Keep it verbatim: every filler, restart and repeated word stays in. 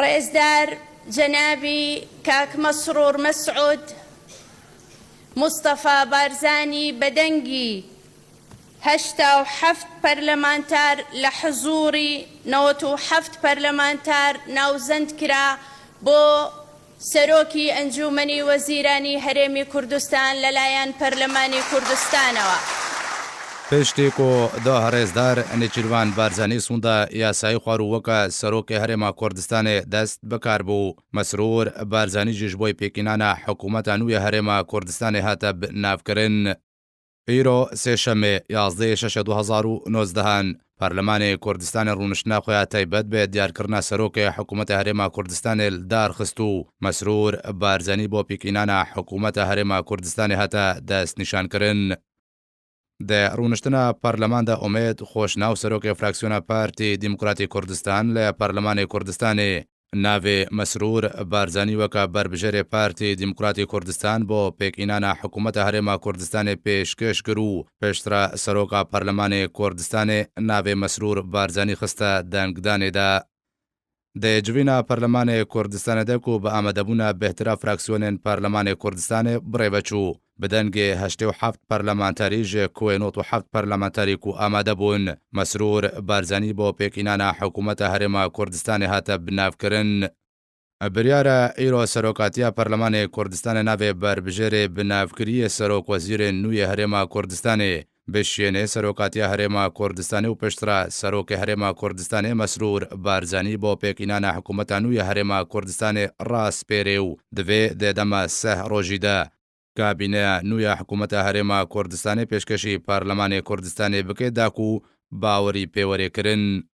ڕێزدار جەنابی کاک مەسرور مەسعود، مستەفا بارزانی بە دەنگی هەشتا و حەفت پەرلەمانتار لە حزوری نەوەت و حەفت پەرلەمانتار ناوزەند کرا بۆ سەرۆکی ئەنجومەنی وەزیرانی هەرێمی کوردستان لەلایەن پەرلەمانی کوردستانەوە. Piştî ku da herêzdar Nêçîrvan Barzanî sûnda yasayî xwe rû weke Serokê Herêma Kurdistanê dest bi kar bû, Mesrûr Barzanî jî ji bo pêkînana hikûmeta nû ya Herêma Kurdistanê hate bi nav kirin. Îro sêşemê, yazdehê şeşê du hezar û nozdehan, Parlemanê Kurdistanê rûniştina xwe ya taybet bi diyarkirina Serokê Hikûmeta Herêma Kurdistanê li dar xist û Mesrûr Barzanî bo pêkînana Hikûmeta Herêma Kurdistanê hate destnîşankirin. Di rûniştina parleman de Umêd Xoşnaw, serokê fraksiyona Partî Demokratî Kurdistan li Parlemanê Kurdistanê, navê Mesrûr Barzanî weke berbijêrê Partî Demokratî Kurdistan bo pêkînana Hikûmeta Herêma Kurdistanê pêşkêş kir û piştre seroka Parlemanê Kurdistanê navê Mesrûr Barzanî xiste dengdanê de. Di civîna Parlemanê Kurdistanê de ku bi amadebûna bêhtira fraksiyonên Parlemanê Kurdistanê bi rê ve çû, bi dengê heştê û heft parlamentarî ji ku wê nod û heft parlamentarî ku amade bûn, Mesrûr Barzanî bo pêkînana Hikûmeta Herêma Kurdistanê hate binavkirin. Biryara îro serokatiya Parlemanê Kurdistanê navê berbijêrê binavkiriyê serokwezîrên nû yê Herêma Kurdistanê bişiyêne serokatiya Herêma Kurdistanê û piştre Serokê Herêma Kurdistanê Mesrûr Barzanî bo pêkînana hikûmeta nû ya Herêma Kurdistanê raspêrê û divê di dema seh rojî de kabîneya nû ya hikûmeta Herêma Kurdistanê pêşkêşî Parlemanê Kurdistanê bike da ku bawerî pê were kirin.